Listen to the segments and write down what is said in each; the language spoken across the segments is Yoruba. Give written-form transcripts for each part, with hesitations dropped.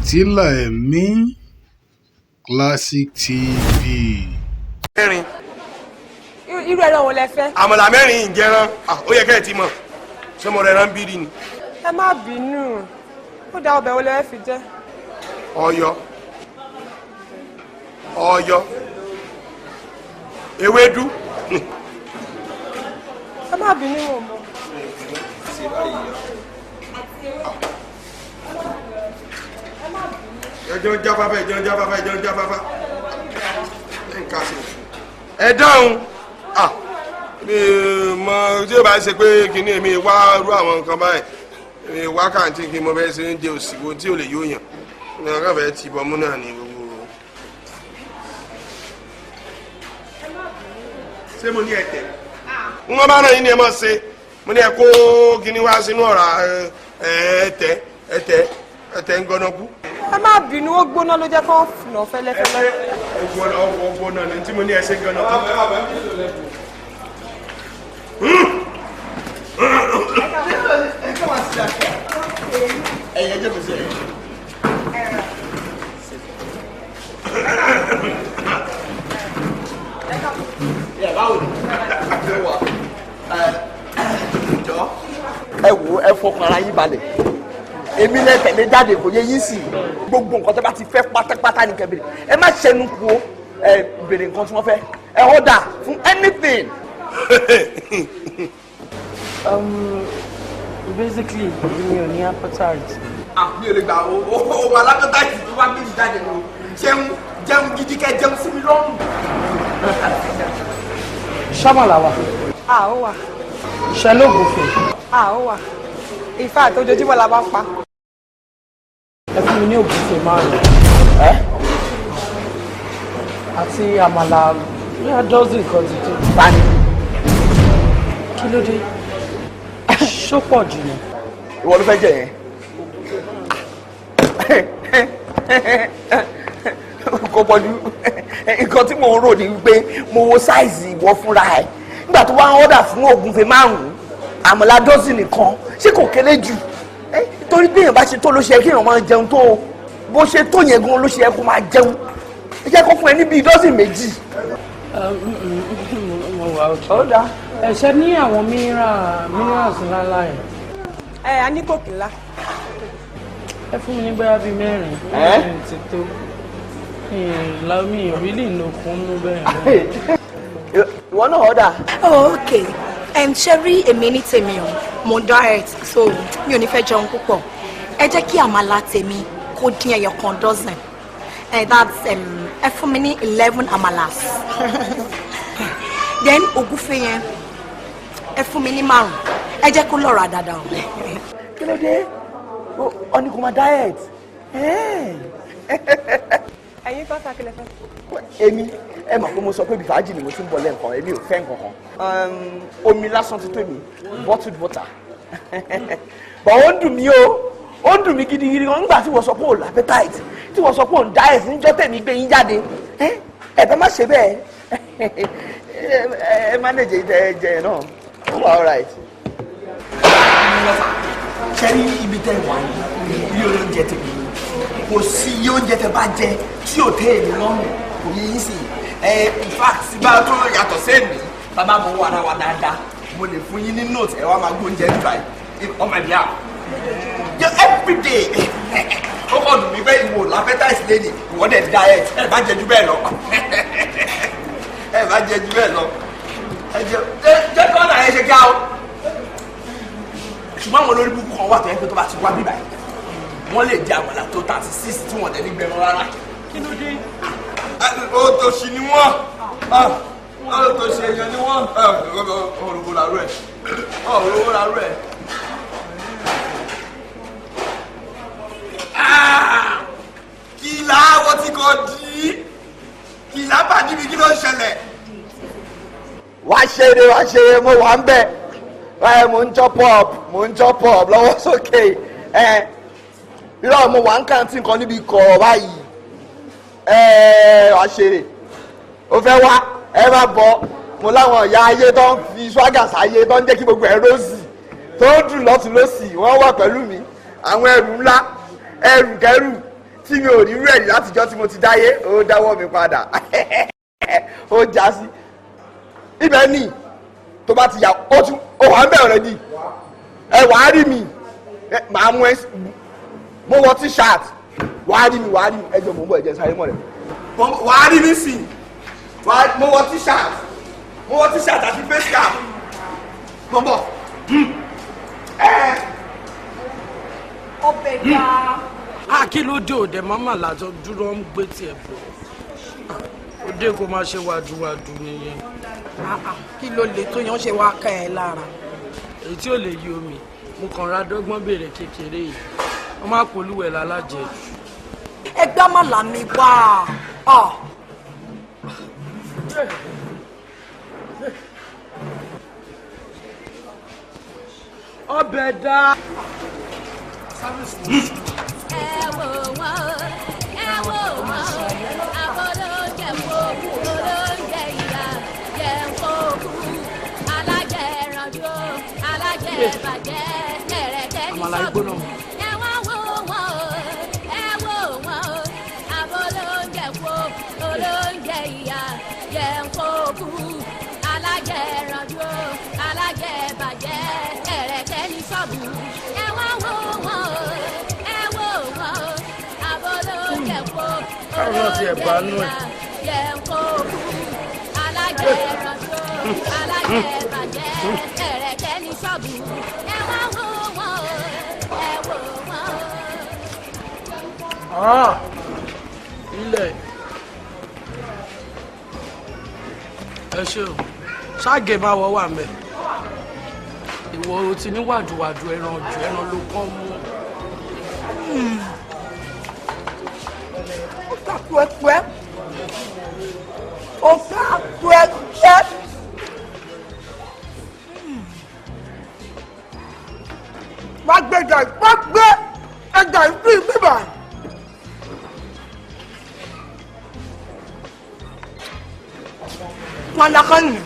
Fìtílà Ẹ̀mí Classic TV. Mẹ́rin. Irú ẹran wo lẹ fẹ́? Àmàlà mẹ́rin, ìjẹran. Ó yẹ kẹ́ ẹ ti mọ̀, ṣé mo rẹran bírí ni? Ẹ má bínú, ó dá. Ọbẹ̀ wo lẹ fẹ́ fi jẹ? Ọ̀yọ́, Ọ̀yọ́, ewédú. Ẹ má bínú, mò ń bọ̀. Ẹjọ́ ń jáfáfá, ẹjọ́ ń jáfáfá, ẹjọ́ ń jáfáfá, ẹ ń kásẹ̀ ẹ dáhùn. Mi mọ tí o bá ṣe pé kíní mi wá rú àwọn nǹkan báyìí, mi wá kàǹtì kí mo fẹ́ ṣe oúnjẹ òsìwò tí ò lè yóò yàn ní ọkàn fẹ́ ti bọ́mú náà ní gbogbo. Ṣé mo ní ẹ tẹ̀? Wọ́n bá náà yín ni ẹ máa ṣe. Mo ní ẹ kó kíní wá sínú ọ̀rá, ẹ tẹ, ẹ tẹ, ẹ tẹ ń gbọ́nà kú. Ẹ má bínú, ó gbóná ló jẹ́ kó nà fẹ́lẹ́fẹ́lẹ́. Ọgbọ́n náà ni tí mo ní ẹ ṣe gbọ́nà kú. Ẹyẹ jẹ́ kò sí ẹ̀. Ẹ báwo ni? Ẹ wà ẹ jọ. Ẹ wo, ẹ fọkàn ara yín balẹ̀. Èmi lẹ tẹ̀lé jáde, kò yẹ yín sí. Gbogbo nǹkan tó bá ti fẹ́ pátápátá ní kẹ́ béèrè. Ẹ má ṣẹnu kú o. Ẹ béèrè nǹkan tí wọ́n fẹ́. Ẹ order fún anything. Basically, mi ò ní appetite. Ah, mi ò lè gbà o. O alákọ̀tàìsì tó bá gbé mi jáde ni o. Jẹun, jẹun gidi, kẹ́ jẹun sí mi lọ́rùn. Ṣámàlà wà? À, ó wà. Ṣe lóògùn? À, ó wà. In fact, ojoojúmọ́ la bá ń pa. Ẹ fún mi ní ògúnfe márùn Ẹ àti àmàlà bíi dozen kan ti tó. Tani? Kí ló dé? Ṣó pọ̀ jù ni? Ìwọ ló fẹ́ jẹ yẹn. Kò pọ̀jù. Nǹkan tí mò ń rò ní wípé mo wo size ìwọ fúnra ẹ̀ nígbà tó wá ń order fún ògúnfe márùn-ún, àmàlà dozen nìkan, ṣé kò kéré jù? Torí bí èèyàn bá ṣe tó ló ṣe kí èèyàn máa jẹun tó o. Bó ṣe tó yẹn gan ló ṣe yẹ kó máa jẹun. Ẹ jẹ́ kó fún ẹ ní bíi dozen 2. Mo wà òkè. Ó dáa. Ẹ ṣe ní àwọn minerals ńláńlá yẹn? Ẹ a ní Coke ńlá. Ẹ fún mi ní bóyá bíi mẹ́rin. Ẹ́? Mẹ́rin ti tó. Mi ò really lókun nú bẹ́ẹ̀. Ìwọ náà order. Oh, okay. Ṣe rí èmi ní tèmi o, mo ń diet, so mi ò ní fẹ́ jẹun púpọ̀. Ẹ jẹ́ kí àmàlà tèmi kó dín ẹyọ kan dozen. That's ẹ fún mi ní 11 àmàlàs. Then ògúfe yẹn, ẹ fún mi ní márùn. Ẹ jẹ́ kó lọ́ra dáadáa o. Kí ló dé? Ọ ní kò máa diet. Ẹ̀yin kan sàkílẹ̀ fẹ́? Èmi, ẹ mọ̀ pé mo sọ pé bí fàájì ni mo ti ń bọ̀ lẹ́ǹkan, èmi ò fẹ́ nǹkan kan. Omi lásán ti tó mi, bottled water. But ó ń dùn mí o, ó ń dùn mí gidigidi gan nígbà tí wọ́n sọ pé ò l'appetite, tí wọ́n sọ pé ò ń diet níjọ́ tẹ̀mí gbé yín jáde. Ẹ bá má ṣe bẹ́ẹ̀. Ẹ manage ẹ jẹ náà, ó wà alright. Ṣe ní ibi tẹ́ wà yìí, ilé olóúnjẹ tèmi, kò sí iye oúnjẹ tẹ́ bá jẹ tí ò tẹ́ èmi lọ́rùn, kò yẹ yín sí. Ẹ in fact, tí bá tó yàtọ̀ sẹ́mi, bàbá mo wà ara wa dáadáa, mo lè fún yín ní note, ẹ wá máa gbóúnjẹ nígbà yìí on my behalf. Yeah, every day. Ó kàn dùn mí pé ìwò l'appetite lẹ́nì, ìwọ dẹ̀ diet. Ẹ bá jẹ ju bẹ́ẹ̀ lọ, ẹ bá jẹ ju bẹ́ẹ̀ lọ. Ẹ jẹ jẹ kọ́nà ẹ ṣe kí a o. Ṣùgbọ́n àwọn olórí burúkú kan wà tó yẹ pé tó bá ti wá bíbá yìí, wọ́n lè jẹ àmàlà tó 36 tí wọ́n dẹ̀ ní gbẹmọ rárá. Kí ló dé? Òtòṣì ni wọ́n, òtòṣì èèyàn ni wọ́n. Òrùwò làrú ẹ̀, òrùwò làrú ẹ̀. Kìlá wọ́n ti kọ́ di kìlá bàdí mi, kí ló ń ṣẹlẹ̀? Wá ṣeré, wá ṣeré, mo wà ń bẹ̀ ẹ, mo ń chop up, mo ń chop up lọ́wọ́ sókè. Ẹ irọ́, mo wà ń kàǹtì nǹkan níbi kọ̀ báyìí. Ẹ wá ṣeré, ó fẹ́ wá, ẹ má bọ̀. Mo láwọn ìyá ayé tó ń fi swagger sáyé, tó ń jẹ́ kí gbogbo ẹ̀ rosy, tó ń dùn lọ́tún lọ́sì, wọ́n wà pẹ̀lú mi. Àwọn ẹrù ńlá, ẹrù kẹrù. Tí mi ò rí rẹ̀ látijọ́ tí mo ti dáyé, ó dáwọ́ mi padà. Ó já sí. Ibẹ̀ ni tó bá ti yà ó tún ó wà ń bẹ̀ already. Ẹ wàá rí mi, màá mú ẹ, mo wọ t-shirt, wàá rí mi, wàá rí mi. Ẹ jọ mò ń bọ̀, ẹ jẹ́ sáré mọ́ rẹ̀. Wàá rí mi sí, mo wọ t-shirt, mo wọ t-shirt àti face cap. Mo ń bọ̀. Ọbẹ̀ dáa. A kí ló dé òde màmá làtọ dúró ń gbé tiẹ̀ bọ̀? Òde kò máa ṣe wàdùwàdù nìyẹn. Kí ló lè tó yan ṣe wá ká ẹ lára? Èyí tí ò lè yí omi, mo kàn ra dọ́gbọ́n béèrè kékeré yìí. Wọ́n máa polúwẹ̀ lálájẹjù. Ẹgbẹ́ àmàlà mi wá. Ọbẹ̀ dá. Ẹ wò wọ́n, ẹ wò wọ́n, abolóúnjẹ wo, olóúnjẹ ìyá, jẹun kó kú, alájẹranjú, alájẹbàjẹ́, ẹ̀rẹ̀kẹ́ ní Àmàlà sọ́ọ̀bù. ìgbóná. Ẹ wá wò wọ́n, ẹ wò wọ́n, abolóúnjẹ wo, olóúnjẹ ìyá, jẹun kó kú, alájẹranjú, alájẹbàjẹ́, ẹ̀rẹ̀kẹ́ ní sọ́ọ̀bù. Ẹ wá wò wọ́n, ẹ wò wọ́n, abolóúnjẹ wo, Káwọn náà tiẹ̀ bá nú ẹ̀. jẹun kó kú, alájẹranjú, alájẹbàjẹ́, ẹ̀rẹ̀kẹ́ ní sọ́ọ̀bù. Ẹ wá wò wọ́n, ẹ wò wọ́n. Ilẹ̀ ẹ ṣe o, ṣáàgé máa wọ wà mẹ́. Ìwọ o ti ní wàdùwàdù ẹran jù ẹran ló kàn mú. Ó ta pẹ́pẹ́. Ó ta pẹ́pẹ́. Wá gbé ẹja, wá gbé ẹja ìpín bíbà. Wọn lakọ́ nì.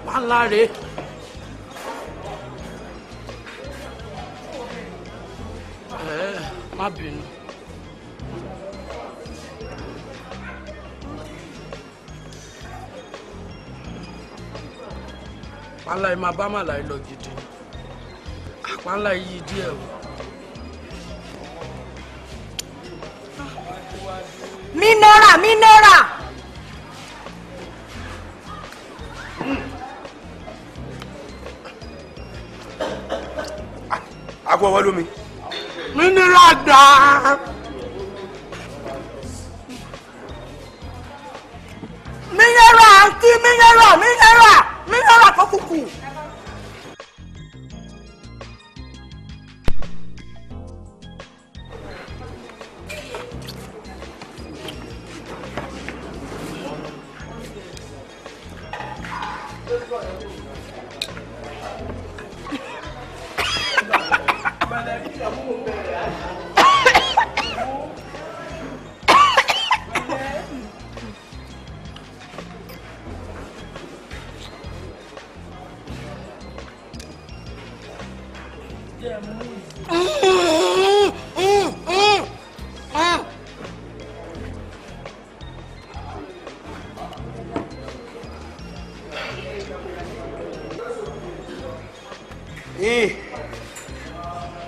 Pálárè. Ẹ má bínú. Pálá yìí máa bá màlá yìí lọ gidi. Àpáńlá yìí díẹ̀ o. Mineral, mineral. Akú ọwọ́ lómi. Mineral dáa. Mineral àǹtí, mineral, mineral, mineral tó kúkú.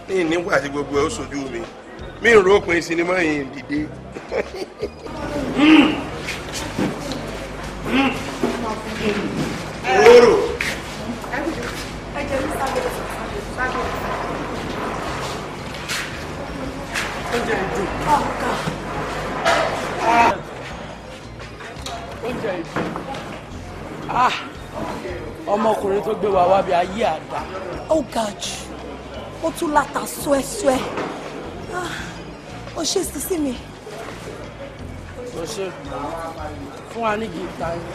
Ní nígbà tí gbogbo ẹ ó sojú mi, mi ń rópin sinimá yìí dìde. Oòrò. Oúnjẹ ìdùn. Oúnjẹ ìdùn. Ọmọkùnrin tó gbé wa wá bí ayé àdá. Ó ga jù, ó tún láta súẹ́súẹ́. Ó ṣe sísí mi. Lọ ṣe fún wa ní gìtá yín.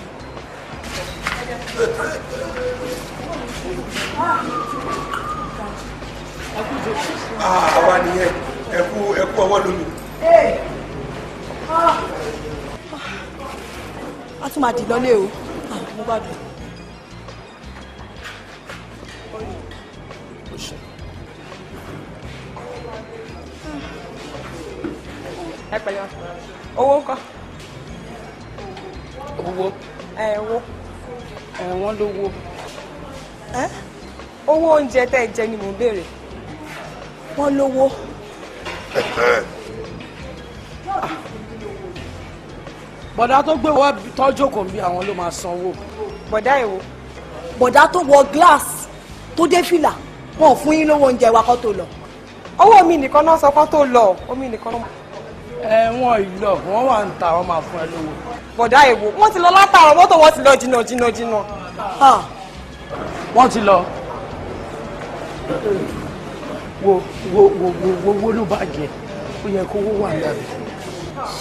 Àwa nìyẹn, ẹ kú ọwọ́ lómi. A tún máa dì lọ́lé o. Mo gbádùn. Ẹ pẹ̀lẹ́ wa. Owó ńkọ́? Owó. Ẹ owó. Ẹ wọ́n lówó. Ẹ owó oúnjẹ tẹ́ ẹ jẹ ni mò ń béèrè. Wọ́n lówó. Bọ̀dá tó gbé wá tọ́jú kò ń bí àwọn ló máa sanwó. Bọ̀dá èwo? Bọ̀dá tó wọ glass tó dé fìlà wọn ò fún yín lówó oúnjẹ wa kó tó lọ. Owó mi nìkan náà sọ kó tó lọ, omi nìkan náà. Ẹ wọn ìlọ, wọn wà ń ta, wọn máa fún ẹ lówó. Bọ̀dá èwo? Wọ́n ti lọ látàrọ̀ mọ́tò wọn ti lọ jìnnà jìnnà jìnnà. Wọ́n ti lọ. Wo wo wo wo wo ló bá jẹ, ó yẹ kó wà lábẹ́.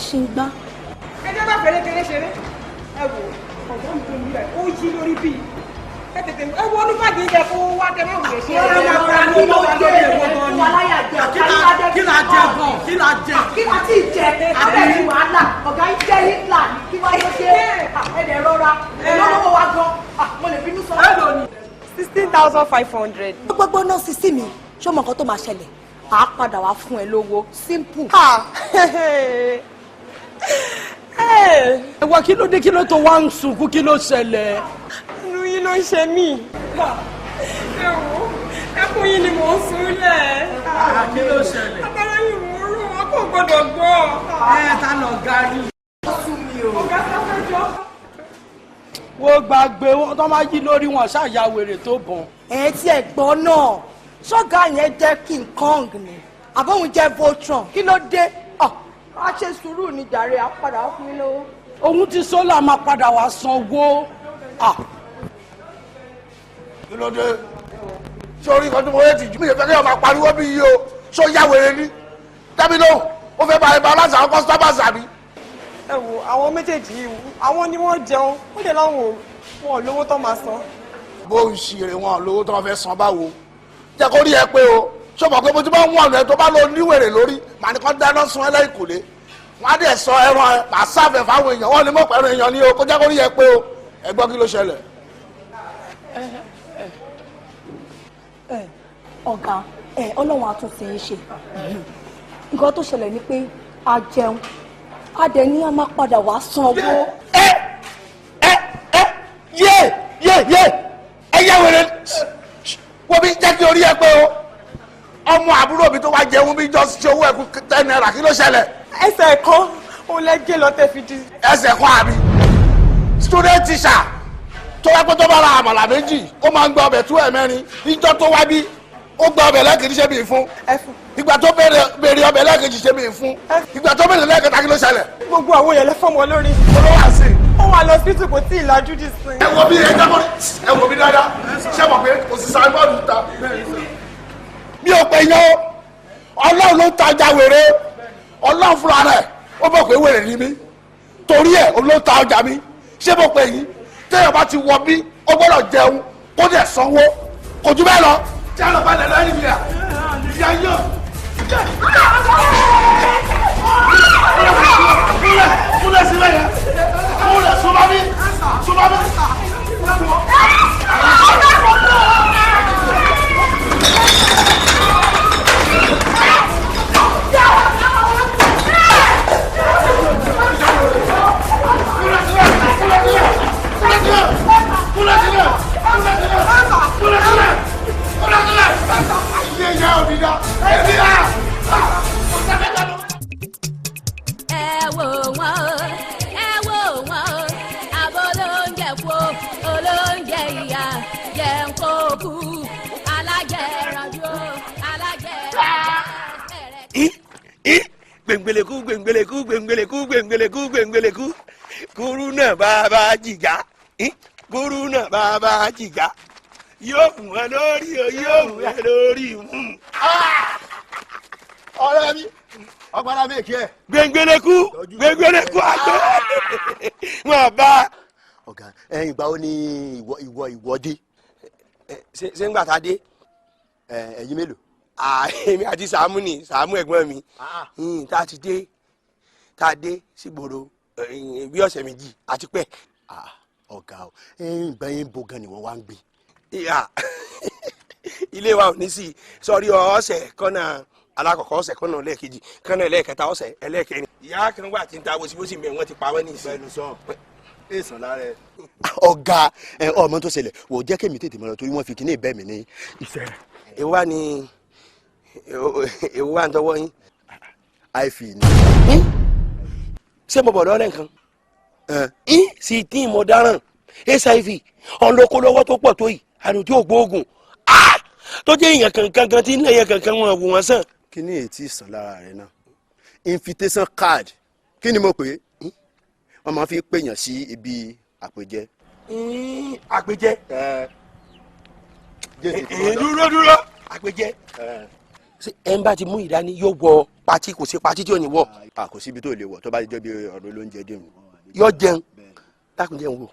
Ṣìngbá. Ẹ jẹ́ bá fẹ́rẹ́ kéré ṣeré. Ẹ wò ọ̀gá mi tó ń bíbẹ̀, ó yí lórí bíi. Ẹ tètè ẹ wo olúfàdé yẹ kó wá kẹ má wulẹ̀ ṣe. Kí la jẹ gan? Kí la jẹ? Kí la ti jẹ? Abẹ́ ti wàhálà, ọ̀gá ń jẹ́ Hitler ní kí wáyé dé. Ẹ̀dẹ̀ rọra, olówó wa gan, mo lè bínú sọ. 16,500. Gbogbo náà sì sí mi, ṣé o mọ nǹkan tó máa ṣẹlẹ̀? À á padà wá fún ẹ lówó, simple. Ẹ wá kí ló dé, kí ló tó wá ń sunkún, kí ló ṣẹlẹ̀? Inú yín ló ń ṣe mí. Ẹ wò ẹkún yín ni mò ń sunlẹ̀. Kí ló ṣẹlẹ̀? Abẹ́rẹ́ yìí mò ń rò wọ́n kò gbọ́dọ̀ gbọ́. Ẹ ta lọ ga yìí. Ó sún mi o. Ọ̀gá sáfẹ́jọ́. Wo gbàgbé wọn tó máa yí lórí wọn ṣáàyà wèrè tó bọ̀n. Ẹ ti ẹ̀ gbọ́ náà, ṣọ́gà yẹn jẹ́ King Kong ni, àbóhùn jẹ́ Voltron, kí ló dé? A ṣe sùúrù ní jàre, a padà wá fún mi lówó. Òun ti sólà máa padà wá sanwó. Kí ló dé? Ṣé orí kan tó mọ ẹtì jù mí fẹ́ kí ọmọ pariwo bí yìí o? Ṣó yá wèrè ni? Dábì lóhùn, ó fẹ́ bá ẹ̀bá aláṣà àwọn kọ́sítọ́mà àbí. Ẹ wo àwọn méjèèjì yìí, àwọn ni wọ́n jẹun, ó lè láwọn wọn ò lówó tó máa san. Bó ń ṣeré wọn ò lówó tó fẹ́ san báwo? Jẹ́ kó rí ẹ pé o, ṣé o mọ̀ pé mo ti máa ń wọ̀n ẹ tó bá lọ níwèrè lórí, màá ní kó dáná sun ẹ lẹ́yìnkùlé. Wọ́n á dẹ̀ sọ ẹran ẹ, màá sáfẹ̀ fáwọn èèyàn, wọ́n ní mọ̀ pẹ̀lú èèyàn ni o, kó jẹ́ kó rí ẹ pé o. Ẹ gbọ́ kí ló ṣẹlẹ̀. Ọ̀gá Ọlọ́run àtúnṣe ń ṣe. Nǹkan tó ṣẹlẹ̀ ni pé a jẹun, a dẹ̀ ní a máa padà wá san owó. Ẹ ẹ ẹ yé yé yé ẹ yá wèrè wọ́n bí jẹ́ kí orí ẹ pé o. Ọmọ àbúrò mi tó wá jẹun bí jọ ṣe owó ẹ̀kú 10 naira, kí ló ṣẹlẹ̀? Ẹsẹ̀ kan òun lẹ gé lọ tẹ fi di. Ẹsẹ̀ kan àbí? Student teacher tó wá pé tó bá ra àmàlà méjì ó máa ń gba ọbẹ̀ tú ẹ̀ mẹ́rin, níjọ́ tó wá bí ó gba ọbẹ̀ lẹ́ẹ̀kejì ṣe mí fún, ìgbà tó béèrè ọbẹ̀ lẹ́ẹ̀kejì ṣe mí fún, ìgbà tó béèrè lẹ́ẹ̀kẹta kí ló ṣẹlẹ̀? Gbogbo àwọn èèyàn lẹ́fọ̀mọ́ lórí. Olówó àṣẹ. Ó wà lọ sí kò tí ì lajú dì sí. Ẹ wo bí ẹ jẹ́ ẹ wo bí dáadáa, ṣé mọ̀ pé kò sí sáyẹ́bọ́ọ̀dù ta. Mi ò pè yán o, Ọlọ́run ló ń tajà wèrè, Ọlọ́run fúnra rẹ̀ ó mọ̀ pé wèrè ni mí, torí ẹ̀ ló ń ta ọjà mi. Ṣé mo pè yín? Téèyàn bá ti wọ bí ó gbọ́dọ̀ jẹun kó dẹ̀ sanwó, kò jù bẹ́ẹ̀ lọ. Tí a lọ bá lẹ̀ lọ́yìn ìyá ìyá yóò. Kúlẹ̀ kúlẹ̀ sílẹ̀ yẹn, kúlẹ̀ súnmọ́ mi súnmọ́ mi. Ẹ wò wọ́n, ẹ wò wọ́n, àbọ̀ olóúnjẹ kú, olóúnjẹ ìyá jẹun kó kú, alájẹranjú, alájẹranjú. Gbẹ̀ngbẹ̀lẹ̀kú gbẹ̀ngbẹ̀lẹ̀kú gbẹ̀ngbẹ̀lẹ̀kú gbẹ̀ngbẹ̀lẹ̀kú gbẹ̀ngbẹ̀lẹ̀kú kúrú náà bàbá jìgá, kúrú náà bàbá jìgá, yóò fún ẹ lórí o, yóò fún ẹ lórí. Ọ̀rẹ́ mi ọgbàdá mi kí ẹ. Gbẹ̀ngbẹ̀lẹ̀kú gbẹ̀ngbẹ̀lẹ̀kú àgbẹ̀ wọn bá. Ọ̀gá ẹ̀yin ìgbà wo ni ìwọ ìwọ dé? Ṣé ń gbà tá a dé? Ẹ̀yin mélòó? Èmi àti Sàámú ni, Sàámú ẹ̀gbọ́n mi. Tá a ti dé, tá a dé sígboro bí ọ̀sẹ̀ méjì àti pẹ́. Ọ̀gá o, ẹ̀yin ìgbà yẹn bo gan ni wọ́n wá ń gbé. Ilé wa ò ní sí sọrí ọ̀sẹ̀ kọ́nà alákọ̀ọ́kọ́, ọ̀sẹ̀ kọ́nà ẹlẹ́ẹ̀kejì, kọ́nà ẹlẹ́ẹ̀kẹta, ọ̀sẹ̀ ẹlẹ́ẹ̀kẹrin. Ìyá kan wà tí ń ta wosíwosí mẹ́ wọ́n ti pa wọ́n ní ìsìn. Bẹ́ẹ̀ni sọ èsàn lára ẹ. Ọ̀gá ẹ ọmọ tó ṣẹlẹ̀ wò jẹ́ kémi tètè mọ̀ lọ torí wọ́n fi kíní ìbẹ́ mi ní ìfẹ́. Èwo wà ní èwo wà ń tọwọ́ yín. Àìfì ni. Ṣé mo bọ̀ lọ́rẹ́ nǹkan? Sì tí mo dáràn HIV ọ̀nlọ́kọ́lọ́wọ́ tó pọ̀ tó yìí àrùn tí ò gbóògùn tó jẹ́ èèyàn kankan kan tí ń lẹ́yìn kankan wọn wò wọ́n sàn. Kí ni èyí tí ì sàn lára rẹ náà? Invitation card kí ni mo pè é? Wọ́n máa fi pèèyàn sí ibi àpèjẹ. Àpèjẹ. Dúró dúró àpèjẹ. Ṣé ẹ ń bá ti mú ìdání yóò wọ pati? Kò sí pati tí ò ní wọ. Kò síbi tó lè wọ tó bá ti jọ bí ọ̀rọ̀ olóúnjẹ dé mu. Yóò jẹun dákun jẹun wò.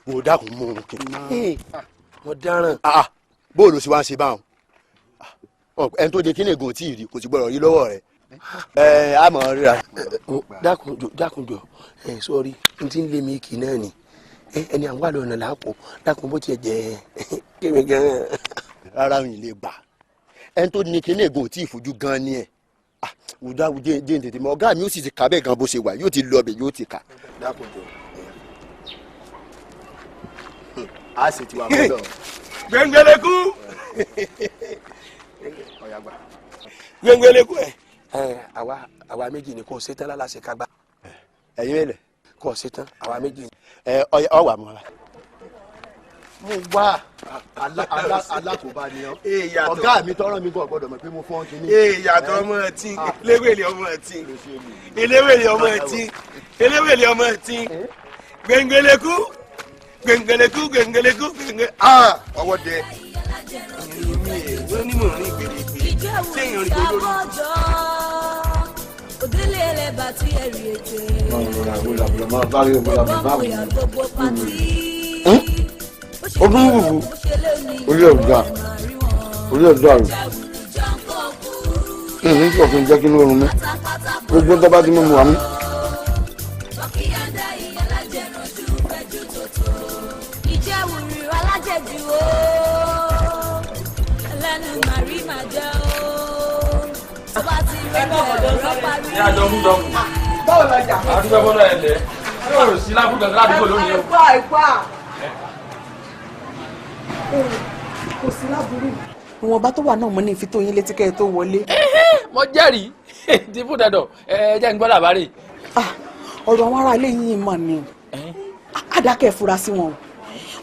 Wò dákun mú un kí. Mo dáràn. Bóòlù sì wá ń ṣe báwọn ẹni tó de kí ni ègùn tí ì rí kò sì gbọdọ̀ rí lọ́wọ́ rẹ̀. Ẹ á mọ̀ ríra. Dákun jọ dákun jọ ẹ sọrí n ti ń lé mi kì náà ni ẹni àwọn àlọ́ ọ̀nà làákò dákun bó tiẹ̀ jẹ́ kémi gan. Rárá mi lè gbà ẹni tó ní kíní ègùn tí ì fojú gan ni ẹ wùdá jẹ́ ń tètè mọ ọ̀gá mi ó sì ti kà bẹ́ẹ̀ gan bó ṣe wà yóò ti lọ ọbẹ̀ yóò ti kà. Dákun jọ. A sì ti wà fọlọ. Gbẹngbẹlẹkú gbẹngbẹlẹkú ẹ àwa àwa méjì ni kò ṣe tán lálàsẹ kagbá. Ẹ̀yin mélòó. Kò ṣe tán àwa méjì. Ẹ ọ wà mọ́ra. Mo wá alákòóbá ni ọ. Ọ̀gá mi tọrọ mi kò gbọ́dọ̀ mọ̀ pé mo fọ́n kínní. Ìyàtọ̀ ọmọ ẹtí eléwèlé ọmọ ẹtí eléwèlé ọmọ ẹtí eléwèlé ọmọ ẹtí gbẹngbẹlẹkú gbẹngbẹlẹkú gbẹngbẹlẹkú gbẹngbẹ ọwọ́ dẹ. Wọ́n ní mò ń rìn gbèrègbè séèyàn rí olórí. Òdílé ẹlẹ́bà tí ẹ̀rí ètè. Ọdún wùwù orí ọ̀gá orí ọ̀gá rẹ̀ ní ọ̀fìn jẹ́ kí inú oorun mi gbogbo tó bá ti mú mu wà mí. Ìjẹ́wùrì alájẹjù o, ẹlẹ́nu màrí màjẹ́ o, tó bá ti rẹ̀ ọ̀rọ̀ parí. Ní àjọ mú dọ́mù. Báwo lọjà? Àdúgbò fọlọ́ ẹ̀ lẹ̀ yóò sí lábúgbà ládùúgbò lónìí o. Ẹ̀kọ́ ẹ̀kọ́ kò sí láburú. Ìwọ̀nba tó wà náà mo ní ìfi tó yín létí kẹ́ ẹ tó wọlé. Mo jẹ́rìí ti fún dandan ẹ jẹ́ ń gbọ́ làbárè. Ọ̀rọ̀ àwọn ará ilé yìí mọ̀ ni àdákẹ́ fura sí wọn o.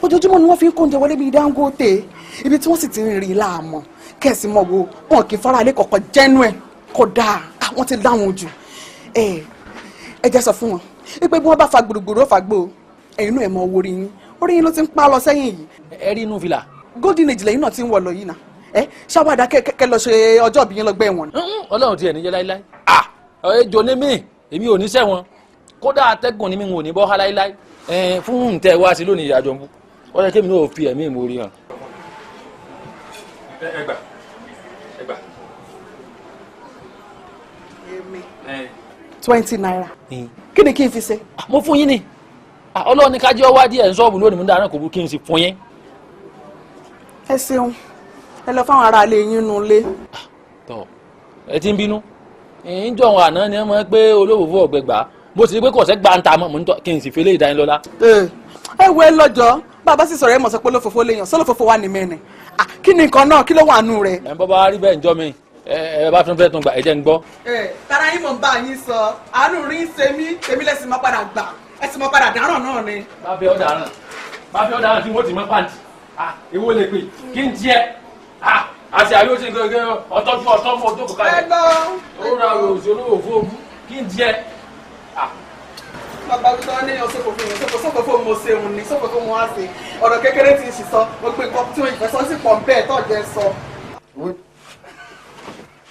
Ojoojúmọ́ ni wọ́n fi ń kóúnjẹ wọlé bíi Dangote, ibi tí wọ́n sì ti ń rìn láàmú kẹ̀sì mọ̀ wo wọn kì í fara ilé kọ̀ọ̀kan jẹ́nu ẹ̀ kódà wọ́n ti láwọn jù. Ẹ jẹ́ sọ fún wọn pé bí wọ́n bá fa gbùrùgbùrù ó fa gbó ẹ̀yin náà ẹ̀ mọ owó orí yín orí yín ló ti ń pa lọ sẹ́yìn yìí. Ẹ rí inú fìlà. Golden age lẹ́yìn náà ti ń wọ̀ lọ yìí náà ẹ ṣáwádà kẹ lọ ṣe ọjọ́ ìbí yín lọ́gbẹ́ ẹ̀wọ̀n. Ọlọ́run tiẹ̀ níjẹ́ láíláí ejò ní mí èmi ò ní sẹ́wọ̀n kódà atẹ́gùn ni mi ò ní bọ́ há láíláí fún ntẹ wá sí lónìí ìyá jọ̀ǹbù ó yẹ kémi náà fi ẹ̀mí ìmoore hàn. Ẹ gbà ẹ gbà. Èmi 20 naira kí ni kí n fi ṣe. Mo fún yín ni Ọlọ́run ní kájí ọwọ́ adìẹ ń sọ́ọ̀bù lónìí mo ń dáná kò bú kí n sì fún yín. Ẹ ṣeun ẹ lọ fáwọn ará ilé yín nù lé. Tọ ẹ ti ń bínú ìjọ àwọn àná ni wọn mọ̀ pé olóòwò ọgbẹgbà bó ti rí pé kọ̀ọ̀sẹ́ gba ń ta mọ́ mo ń tọ́ kí n sì fi eléyìí dání lọ́lá. Ẹ wo ẹ lọ́jọ́ bàbá sì sọ̀rọ̀ ẹ mọ̀ sọ pé olófòfó lèèyàn sólófòfó wà ní mẹ́rin kí ni nǹkan náà kí ló wà nù rẹ̀. Ẹ ń bọ́ bá rí bẹ́ẹ̀ ǹjọ́ mi ẹ bá tún fẹ́ tún gbà ẹ jẹ́ ń gbọ́. Tara yín mò ń bá yín sọ àánú rí ń ṣe mí èmi lẹ́sìn mọ́ padà gbà ẹ sì mọ́ padà dáràn náà ni. Bá fẹ́ ọ́ dáràn bá fẹ́ ọ́ dáràn tí wọ́n ti mọ́ pàǹtí èwo lè pè kí n tiẹ̀ àti àbí ó ti gbẹgbẹ ọtọ́jú ọtọ́ fún ojú kò kalẹ̀ ó ra òsì olówó fún ogún kí n tiẹ̀. Bàbá tó ní yan sófò fún mi sófò sófò fún mo ṣe òun ní sófò fún mo wá ṣe ọ̀rọ̀ kékeré ti ń sì sọ gbogbo nǹkan tí mo ìfẹ́ sọ sí pọ̀ bẹ́ẹ̀ tó jẹ́ sọ.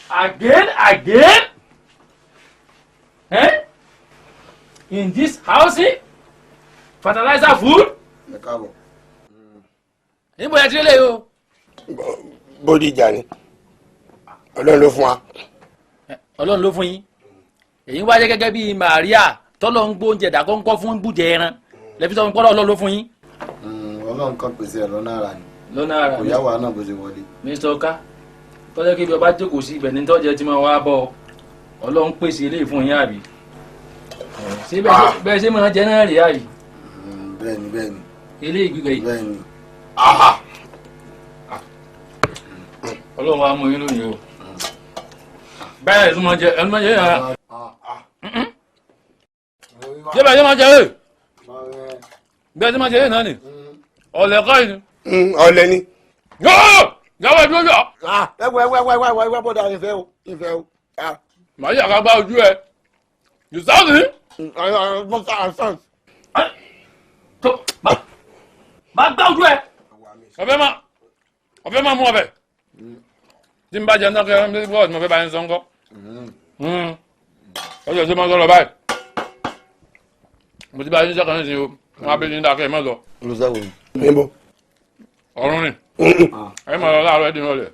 Again again eh? In this house fertilizer food. Ẹ káàbọ̀. Níbo ẹ ti lè o. Bódìjà ni Ọlọ́run ló fún wa. Ọlọ́run ló fún yín èyí wá jẹ́ gẹ́gẹ́ bíi Màríà tọ́lọ́ ń gbóúnjẹ dàgọ́ńkọ́ fún bùjẹ ẹran lẹ́bí sọ fún pọ́lọ́ Ọlọ́run ló fún yín. Ọlọ́run kan pèsè ẹ̀ lọ́nà ara ni lọ́nà ara kò yá wa náà bó ṣe wọlé. Mr. Oka tọ́jọ́ kí ibi ọba jókòó sí ibẹ̀ ní tọ́jẹ́ tí mo wá bọ̀. Ọlọ́run pèsè eléyìí fún yín àbí? Ṣé bẹ́ẹ̀ ṣe máa jẹ náà rí àbí? Bẹ́ẹ̀ni bẹ́ẹ̀ni. Eléyìí gbígbẹ yìí. Bẹ́ẹ̀ni. Ọlọ́run wa mú yín lónìí o. Bẹ́ẹ̀ ló máa jẹ ẹ máa jẹ yàrá. Ṣé bẹ́ẹ̀ ṣe máa jẹ ẹ? Bẹ́ẹ̀ ṣe máa jẹ ẹ náà ni. Ọ̀lẹ̀ kọ́ yìí ni. Ọ̀lẹ̀ ni. Yọ̀ọ́ yàwó ẹ̀ dúró yọ. Ẹ wẹ wẹ wẹ wẹ wẹ bọ́dà ìfẹ́ o ìfẹ́ o. Màá yà ká gbá ojú ẹ. You sound me. Máa gbá ojú ẹ. Ọ̀fẹ́ máa mú ọbẹ̀. Tí n bá jẹun náà kí ẹ bọ́ọ̀sì mo fẹ́ bá yín sọ ńkọ́. Ọjọ́ ìṣe máa ń sọ̀rọ̀ báyìí. Mo ti bá yín sẹ́kọ̀ọ́ nísìnyí o. Wọ́n á bẹ ní dákẹ́ ẹ má lọ. Olùsẹ́wò ni. Níbo? Ọ̀run ni. Ẹ máa lọ láàárọ̀ ẹ dín lọ́lẹ̀.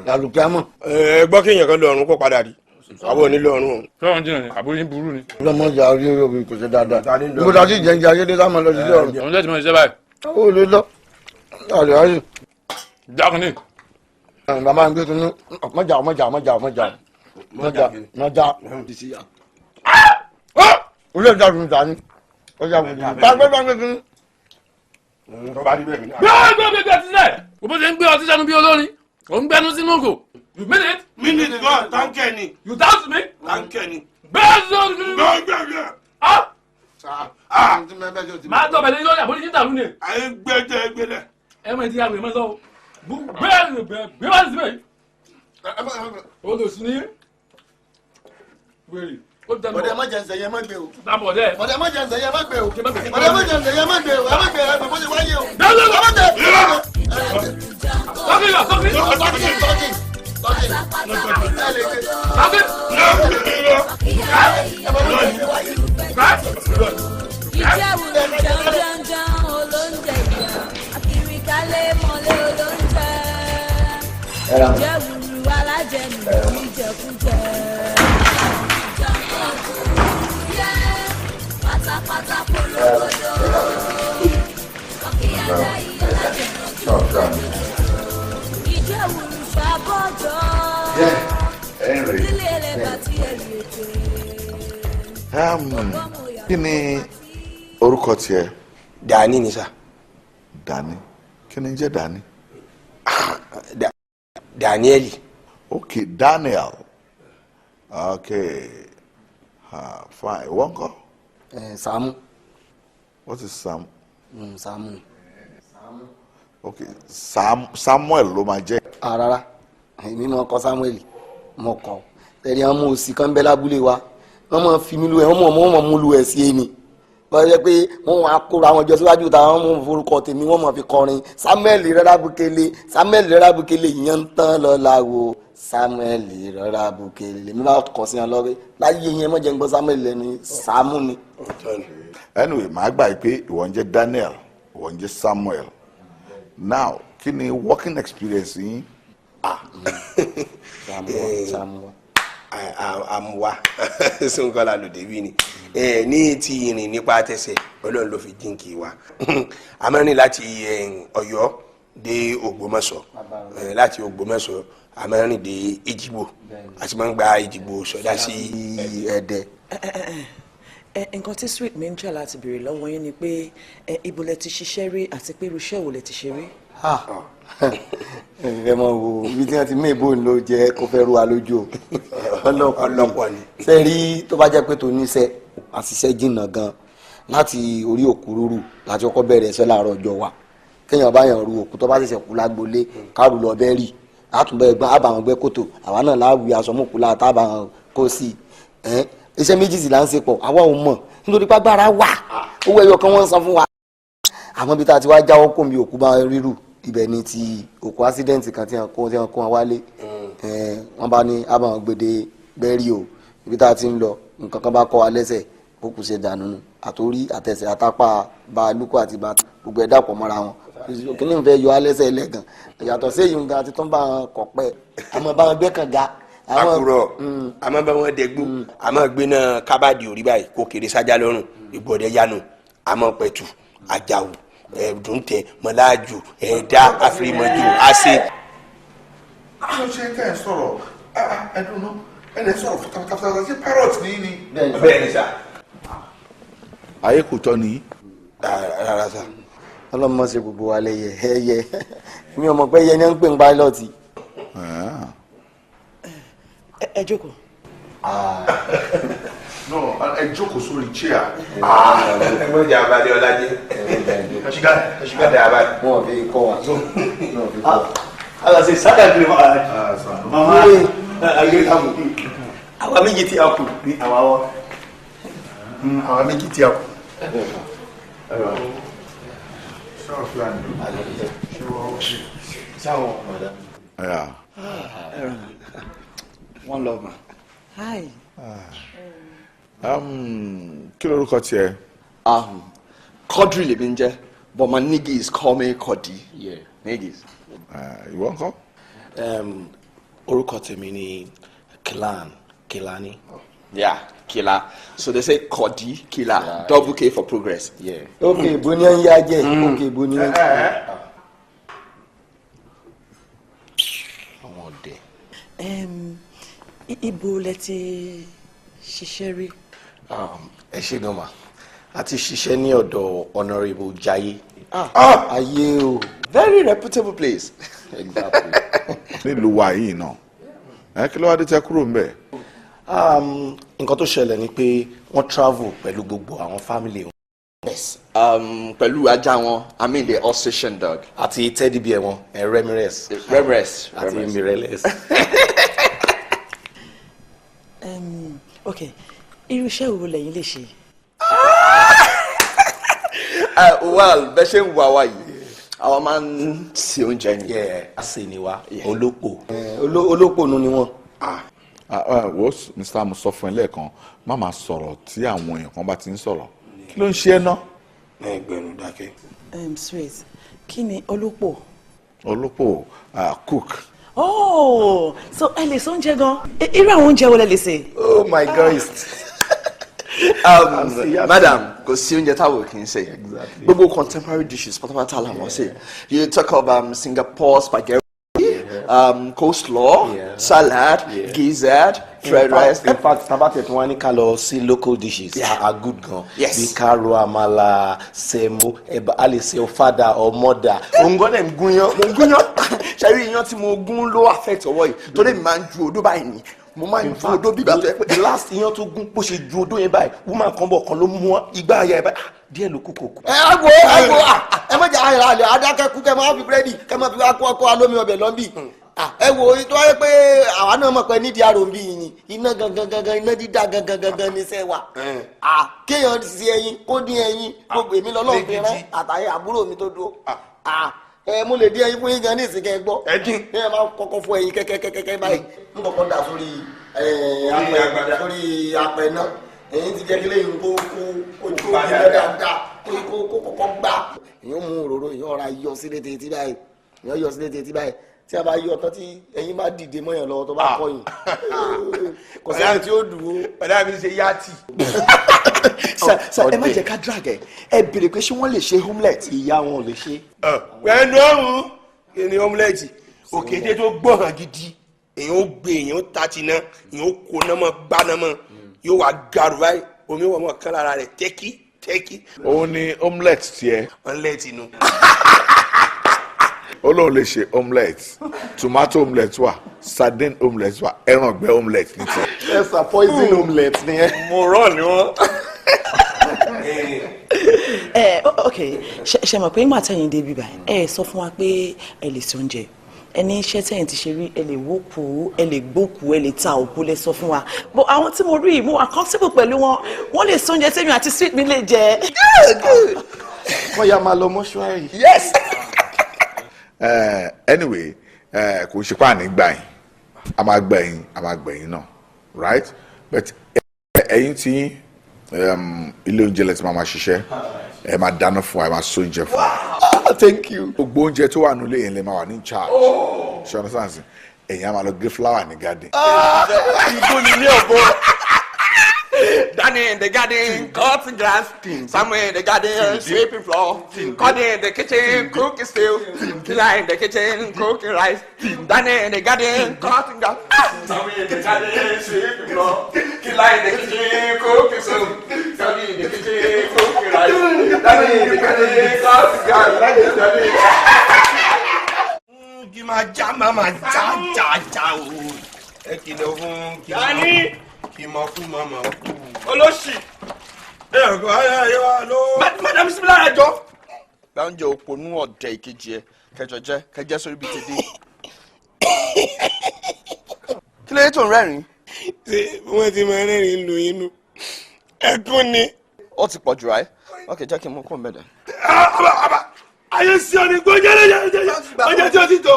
Lálùkẹ́ àmọ́. Ẹ gbọ́ kí èèyàn kan lọ ọ̀run kó padà rí. Àwọn ò ní lọ ọ̀run o. Sọ́run jìnnà ni àbúrò yín burú ni. Ọlọ́mọ ìjà orí orí kò ṣe dáadáa. Níbo ta sí jẹ́ ayé dé sáà máa lọ sí ọ̀run. Òun lẹ́tìmọ̀ iṣẹ́ báyìí. Ó lè lọ. Àlè ayé. Dákun ní. Bàbá mi gbé tunu mọ̀jà mọ̀jà mọ̀jà mọ̀jà mọ̀jà mọ̀jà. Olú ẹ̀dá tunu ta ni. Ọjà kò ní. Bàbá mi gbé tunu. Gbé gbé ọtí sẹ́. Kò bó ṣe ń gbé ọtí sẹ́nu bí olórin. Ò ń gbẹnu sínú kò. You mean it? Minute gan, táǹkẹ̀ ni. You doubt me? Táǹkẹ̀ ni. Bẹ́ẹ̀ sọ ni. Gbẹ́gbẹ́gbẹ́. Ah! Máa dọ̀ bẹ̀rẹ̀ lórí àbórí yín dàrú ni. Àyè gbẹ́jẹ́ gbẹ́lẹ̀. Ẹ mọ̀ ìdí àgbẹ̀ mọ́ sọ. Gbẹ́ẹ̀ gbé wá sí bẹ́ẹ̀. O lò sí ní. Wèrè. Bọ̀dẹ̀ má jẹ́ nsẹ̀ yẹn má gbé o. Bọ̀dẹ̀. Bọ̀dẹ̀ má jẹ́ nsẹ̀ yẹn má gbé o. Bọ̀dẹ̀ má jẹ́ nsẹ̀ yẹn má gbé o. Ẹ má gbé ẹ bó ṣe wáyé o. Ẹ má gbé. Tọ́kì lọ tọ́kì. Tọ́kì tọ́kì tọ́kì. Tọ́kì. Ìjẹ̀wùrù jẹun olóúnjẹ ìyá akirikalẹ̀ mọ́lẹ̀ olóúnjẹ. Ìjẹ̀wùrù alájẹnù ìjẹkújẹ. Pátápátá polówó. Ọ̀kíyàdá ìyá alájẹnù ìjẹ̀wùrù ṣàbọ̀jọ́. Sílé ẹlẹ́bàá tí ẹ̀rí ètè. Kí ni orúkọ tiẹ̀? Dani ni sà. Dani, kí ni jẹ́ Dani? Daniel. Ok, Daniel. Ok, fine. Wọ́n kọ́? Sàámú. What is Sam? Sàámú. Ok, Samuel ló máa jẹ́. Rárá, èmi máa kọ Samuel, mo kọ. Tẹ̀lé àwọn ọmọ òsì kan bẹ́ lábúlé wa, wọ́n máa fi mí lu ẹ̀, wọ́n máa mú lu ẹ̀ sí ẹni. Wọ́n yẹ pé wọ́n wá kóra àwọn jọ síwájú ta, wọ́n mú forúkọ tèmi, wọ́n máa fi kọrin. Samuel rẹ́rà bukele, Samuel rẹ́rà bukele, ìyẹn ń tán lọ́la wo. Samuel rẹ́rà bukele, mi bá kọ̀ sí wọn lọ́rẹ́. Láyé yẹn mọ̀ jẹ́ ń gbọ́ Samuel lẹ́nu, Sàámú ni. Anyway, màá gbà pé ìwọ ń jẹ́ Daniel, ìwọ ń jẹ́ Samuel. Now, kí ni working experience yín? Àmúwá sọ́nkọ́lá lòdì bí ni ní ti ìrìn nípa tẹsẹ̀ Ọlọ́run ló fi jíǹkì wa. A máa ń rìn láti Ọ̀yọ́ dé Ògbómọ̀ṣọ́, láti Ògbómọ̀ṣọ́ a máa ń rìn dé Èjìgbò, a sì máa ń gba Èjìgbò sọdá sí Ẹdẹ. Nǹkan tí sweet mi ń jà láti béèrè lọ́wọ́ yín ni pé ibo lẹ ti ṣiṣẹ́ rí àti pé irú iṣẹ́ wo lẹ ti ṣe rí. Ẹ mọ wo ibi tí wọ́n ti mú ìbò ló jẹ́ kó fẹ́ rú wa lójú o. Ọlọ́pọ̀ ni. Ṣé rí tó bá jẹ́ pé tó níṣẹ́ àṣìṣe jìnnà gan láti orí òkú rúrù láti kọ́kọ́ bẹ̀rẹ̀ iṣẹ́ láàárọ̀ ọjọ́ wa. Kéèyàn bá yàn ru òkú tó bá ṣẹ̀ṣẹ̀ kú lágbolé kárù lọ bẹ́ẹ̀ rì látúbẹ̀ gbọ́n àbàwọn gbẹ́ kòtò àwa náà láwùí aṣọ mọ̀kú láta àbàwọn kó sí i. Iṣẹ́ méjì sì là ń ṣe pọ̀ àwa ò mọ̀ nítorí pàgbára wà owó ẹyọ kan wọ́n ń san fún wa. Àmọ́ bí tá a ti wá jáwọ́ kò mi òkú bá rírù ibẹ̀ ni ti òkú accident kan tí wọ́n kó wọn wálé. Wọ́n bá ní àbàwọn gbèdé bẹ́ẹ̀rì o ibi tá a ti ń lọ nǹkan kan bá kọ́ wa lẹ́sẹ̀ kó kù ṣe dànù nù àtòrí àtẹsẹ̀ àtàpá bá lúkọ àti bá gbogbo ẹ̀ dàpọ̀ mọ́ra wọn kíní ń fẹ́ yọ alẹ́sẹ̀ ẹlẹ́gàn yàtọ̀ sí èyí nǹkan àti tó ń bá wọn kọ̀pẹ́ àmọ́ bá wọn gbẹ́ kànga. Àkùrọ̀ àmọ́ bá wọn dẹgbó àmọ́ gbé náà kábàdì orí báyìí kó kéré sájà lọ́rùn ìgbọ̀dẹ̀ yanu àmọ́ pẹ̀tù àjàwù ẹ̀ẹ́dùntẹ̀ mọ̀láàjù ẹ̀ẹ́dá àfìrìmọ̀jù àṣẹ. Kí ló ṣe tẹ́ ẹ sọ̀rọ̀ ẹ̀dùn náà Ẹnì sọ̀rọ̀ fútafútafúta, ṣé parrot ní ní? Bẹ́ẹ̀ ni sà. Ayé kò tọ́ ni. Rárá sà. Ọlọ́mọ ṣe gbogbo wa lẹ́yẹ ẹyẹ. Mi ò mọ̀ pé ẹyẹ ni wọ́n ń pè ní pilot. Ẹ jókòó. No, ẹ jókòó sórí chair. Ẹ mọ̀ jẹ́ abalẹ̀ ọlájẹ́. Kàṣíkà kàṣíkà dà abalẹ̀. Wọn ò fi kọ́ wa. Ala se saka kiri ma mama agiri amu àwa méjì tí a kù ní àwa wọ àwa méjì tí a kù. Yeah. One love, ma. Hi. Kí lorúkọ tiẹ̀? Quadri lèmi ń jẹ́, but my niggas call me Kodi. Yeah. Niggas. Ìwọ ńkọ́? Orúkọ tèmi ni Kilan Kilani. Yeah, Kila. So they say Kodi, Kila, yeah. Double K for progress. Yeah. Ok, ibo ni ń yá jẹ, ok, ibo ni ń. Àwọn ọ̀dẹ̀. Ibo lẹ ti ṣiṣẹ́ rí? Ẹ ṣe gan ma, a ti ṣiṣẹ́ ní ọ̀dọ̀ Honourable Jaiye. Ayé o. Very reputable place. Exactly. Nílùú wa yìí náà, ẹ kí ló wá dé tẹ kúrò ńbẹ̀? Nǹkan tó ṣẹlẹ̀ ni pé wọ́n travel pẹ̀lú gbogbo àwọn family wọn. Yes. Pẹ̀lú ajá wọn, I mean the Alsatian dog. Àti teddy bear wọn, Remires. Remires. Àti Mireles. Ok, irú iṣẹ́ wo lẹ̀yin lè ṣe? Well, bẹ́ẹ̀ ṣe ń wá wa yìí, àwa máa ń ṣe oúnjẹ ni. A ṣe ni wa, olópò. Olópò nu ni wọn. Wo Mr. Mo sọ fún ẹ lẹ́ẹ̀kan, má máa sọ̀rọ̀ tí àwọn èèyàn kan bá ti ń sọ̀rọ̀. Kí ló ń ṣe ẹ ná? Ẹgbẹ̀rún dákẹ́. Sweet, kí ni olópò? Olópò, cook. Oh, so ẹ lè ṣe oúnjẹ gan. Irú àwọn oúnjẹ wo lẹ lè ṣe? Oh my God. Madam, kò sí oúnjẹ táwọn kì í ṣe. Gbogbo contemporary dishes pátápátá la mọ̀ ṣe. You talk of Singapore spaghetti, coleslaw, salad, gizzard, fried rice. In fact, tabati tí wọ́n ní ká lọ sí local dishes are good gan. Bí ká ro àmàlà, sẹ̀mó, ẹ̀bà, a lè ṣe ọ̀fadà, ọmọdà. Òǹgọ́ náà ń gúnyán. Mo ń gúnyán. Ṣé rí iyán tí mo gún ló affect ọwọ́ yìí? Torí mi máa ń ju odó báyìí ni. Mo máa ń ju odó bíbá tó yẹ pé. The last iyán tó gún bó ṣe ju odó yẹn báyìí, woman kan bọ̀ kan ló mú igbá aya ẹ̀ báyìí, díẹ̀ ló kú kò kú. Ẹ wo ẹ wo, ẹ má jẹ àyà àlẹ adákẹ́kú kẹ máa fi búrẹ́dì kẹ máa fi wá kó ọkọ alómi ọbẹ̀ lọ́nbì. Ẹ wo, tó wáyé pé àwa náà mọ̀ pé nídìí àròǹbí yìí ni iná gangan gangan, iná dídá gangan gangan ní sẹ́ wa. Kéèyàn sí ẹyin kó dín ẹyin, gbogbo èmi lọ́lọ́run fi rán àtàyè àbúrò mi tó dúró. Ẹ mo lè dín ẹyin fún yín gan ní ìsìnkẹ́ gbọ́. Ẹ dín. Ẹ máa kọ́kọ́ fọ ẹyin kẹ́kẹ́kẹ́kẹ́ báyìí, ń kọ́kọ́ dà sórí sórí apẹ náà. Ẹyin ti jẹ́ kí lẹ́yìn kó kó ojú ìlẹ̀ dáadáa, kó kó kọ́kọ́ gbà. Èyàn mú òróró, èyàn ọ̀ra yọ sílé tètè báyìí, èyàn yọ sílé tètè báyìí. Tí a bá yọ tán tí ẹyin bá dìde mọ́yàn lọ́wọ́ tó bá kọ̀yìn, kò sẹ́ni tí ó dùn ó. Bàdá mi ṣe yáàtì. Sir, ẹ má jẹ́ ká drag ẹ. Ẹ béèrè pé ṣé wọ́n lè ṣe omelette? Ìyá wọn ò lè ṣe. Pẹ̀lú ọ̀hún, kí ni omelette? Òkété tó gbọ̀hàn gidi, èyàn ó gbé, èyàn ó ta ti ná, èyàn ó kó ná mọ́, gbá ná mọ́, yóò wá garu báyìí, omi wọ̀ mọ́ kán lára rẹ̀ tẹ́kí tẹ́kí. Òun ni omelette tiẹ̀. Omelette nu. Ó lóun lè ṣe omelette, tomato omelette wà, sardine omelette wà, ẹran ọ̀gbẹ́ omelette ní tiẹ̀. Ẹ sà, poison omelette ni ẹ. Mo rọ̀ ni wọ́n. Ẹ ok, ṣe mọ̀ pé nígbà tẹ̀yin dé bíbá, ẹ sọ fún wa pé ẹ lè ṣe oúnjẹ, ẹ ní iṣẹ́ tẹ̀yin ti ṣe rí, ẹ lè wókù, ẹ lè gbókù, ẹ lè ta òkú, lè sọ fún wa. But àwọn tí mo rí, mo wà comfortable pẹ̀lú wọn, wọ́n lè ṣe oúnjẹ tèmi àti sweet mi lè jẹ. Wọ́n yà máa lọ mọ́ṣúárì. Yes. Anyway, kò ṣe pààní gbà yín, a máa gbà yín, a máa gbà yín náà, right? But ẹ̀yin tí ilé oúnjẹ lẹ ti máa ṣiṣẹ́, ẹ máa dáná fún wa, ẹ máa sọ oúnjẹ fún wa. Thank you. Gbogbo oúnjẹ tó wà nílé yẹn lè máa wà ní charge. Ṣé ọ̀nà sáǹsì ẹ̀yin á máa lọ gé flower ní garden. Igbó ni ilé ọ̀bọ. Danny in the garden, cutting grass. Samuel in the garden, sweeping floor. Cody in the kitchen, cooking stew. Killer in the kitchen, cooking rice. Danny in the garden, cutting grass. Samuel in the garden, sweeping floor. Killer in the kitchen, cooking soup. Cody in the kitchen, cooking rice. Danny in the garden, cutting grass. Danny. Kí máa já máa máa já já já o. Ẹ kìlọ̀ fún kí máa kí máa kú máa máa kú. Olóṣì. Ẹ kò ayé ayé wa ló. Madam Simila àjọ. Gba oúnjẹ òpònú ọ̀dẹ̀ ìkejì ẹ kẹjọ jẹ kẹjẹ sórí bíi tèdè. Kí ló dé tó ń rẹ́rìn-ín? Ṣé wọ́n ti máa rẹ́rìn-ín lu inú? Ẹkún ni. Ó ti pọ̀ jù ráì. Ok, jẹ́ kí n mú kó mẹ́dẹ̀. Ayé sí ọ ní gbọ́njẹ́ lẹ́yìn ọjọ́ tí ó ti tó.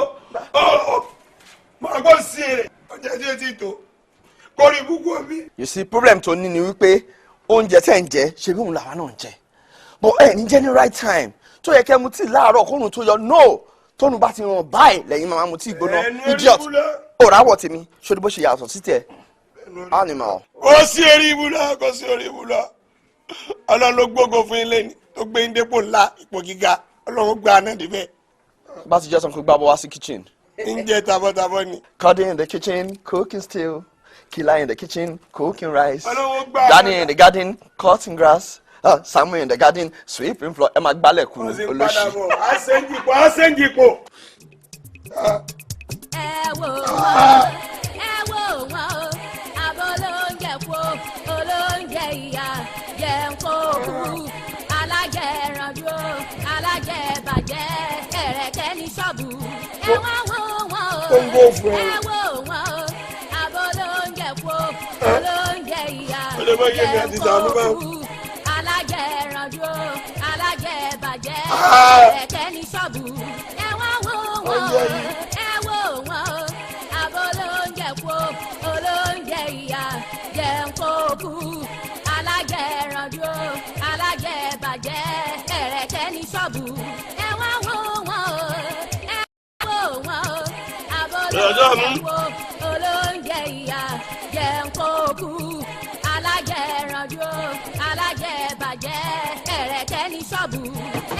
Mọ̀rọ̀ kó sí èrè ọjọ́ tí ó ti tó. Kórìí búkú omi. You see, problem tó ní ni wípé oúnjẹ tẹ̀ ń jẹ ṣe bí òun làwa náà ń jẹ. But ẹ ní jẹ́ ní right time tó yẹ kẹ́ mu tíì láàárọ̀ kóòrùn tó yọ no tóòrùn bá ti ràn báyìí lẹ́yìn máa mu tíì gbóná idiot. Òràwọ̀ tèmi ṣó ni bó ṣe yàtọ̀ sí tẹ̀ animal. Kò sí orí ibú náà, kò sí orí ibú náà. Ọlọ́run ló gbógo fún ilé ni tó gbé ń dépò ńlá ipò gíga. Ọlọ́run gba àná débẹ̀. Bá ti jẹ́ sọ pé gbàbọ̀ wá sí kitchen. Ń jẹ tabọ́tabọ́ ni. Cody in the kitchen cooking stew. Killer in the kitchen cooking rice. Ọlọ́run gba àná. Danny in the garden cutting grass. Samuel in the garden sweeping floor. Ẹ máa gbálẹ̀ kú olóṣì. Á ṣẹ́ńjì pò, á ṣẹ́ńjì pò. Ẹ wò wọ́n, ẹ wò wọ́n o, àbọ̀ olóúnjẹ kú, olóúnjẹ ìyá jẹun kó kú, alájẹranjú o, alájẹbàjẹ́, ẹ̀rẹ̀kẹ́ ní ṣọ́ọ̀bù. Ẹ wá wò wọ́n o, ẹ wò wọ́n o, àbọ̀ olóúnjẹ kú, olóúnjẹ ìyá jẹun kó kú, alájẹranjú o, alájẹbàjẹ́, ẹ̀rẹ̀kẹ́ ní ṣọ́ọ̀bù. Ẹ wá wò wọ́n o, ẹ wò wọ́n o, àbọ̀ olóúnjẹ kú, olóúnjẹ ìyá jẹun kó kú, alájẹranjú o, alájẹbàjẹ́, ẹ̀rẹ̀kẹ́ ní ṣọ́ọ̀bù. Ẹ wá wò wọ́n o, ẹ wò wọ́n o, àbọ̀ olóúnjẹ kú, olóúnjẹ ìyá jẹun kó kú, alájẹranjú o, alájẹbàjẹ́, ẹ̀rẹ̀kẹ́ ní ṣọ́ọ̀bù.